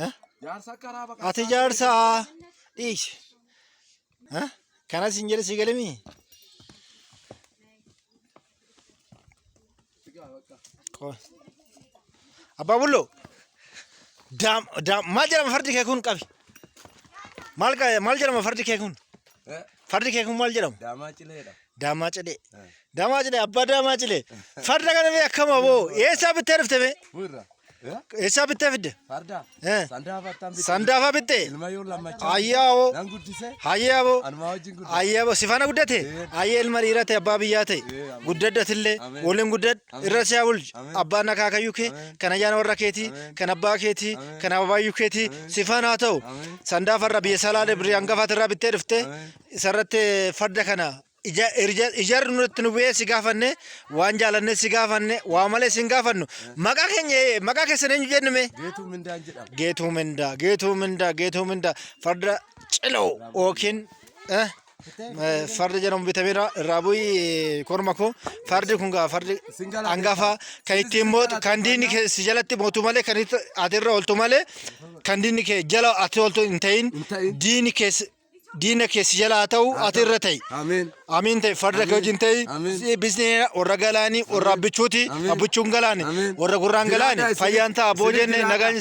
Eh? Jaarsa karaa baqataa. Ati jaarsa dhiisi. Eh? Kanas hin jedhe si galemii? Qoy. Abbaa Bulloo. Daam daam maal jedhama fardi kee kun qabi? Maal maal jedhama fardi kee kun? Fardi kee kun maal jedhama? Daamaa cileedha. Daamaa cilee. Daamaa cilee abbaa daamaa cilee. Farda kana mee akkam aboo? Eessaa bittee dhufte mee? Buirra. Eessaa bittee fidde? Farda. Sandaafaa tan bitte. Sandaafaa bitte? Ilma yoo lammachaa. Ayyaa aboo. Nan guddise. Hayyee aboo. Anumaa wajjin guddise. Hayyee aboo. Si faana guddate? Hayyee ilma dhiira ta'e abbaa biyyaa ta'e. Ameen. Guddadhatillee Ameen. waliin guddadhu. Ameen. Irra si haa bulchu. Ameen. Abbaan akaakayyuu kee Ameen. kan ayyaana warra keetii Ameen. kan abbaa keetii Ameen. kan abaayyuu keetii Ameen. si faana haa ta'u. Ameen. Sandaafarra biyya salaalee birrii hangafaatirraa bittee dhufte. Ameen. Isarratti farda kana ijarri nutti nu bu'ee si gaafanne waan jaalanne si gaafanne waa malee si hin gaafannu. Maqaa keenya maqaa keessan eenyu jennu mee? Geetuu Mindaan jedhama. Geetuu Mindaa Geetuu Mindaa Geetuu Mindaa farda ciloo yookiin eh, eh, farda jedhamu bitameera irraa bu'ii korma koo fardi kun gaa fardi Isin galateeffanna. hangafa kan ittiin mootu kan diinni kee si jalatti mootu malee kan itti ati irra ooltu malee kan diinni kee jala ati ooltu hin ta'in Hin ta'in. diinni kee si- diina kee si jala haa ta'u ati irra ta'i. Ameen. Amiin ta'e farda kee wajjin ta'i. Amiin. Bisni warra galaanii warra abbichuuti Amiin. abbichuun galaani Amiin. warra gurraan Jiraadhaa galaani isin- fayyaan ta'a boo isin jenne jiraadhaa. nagaan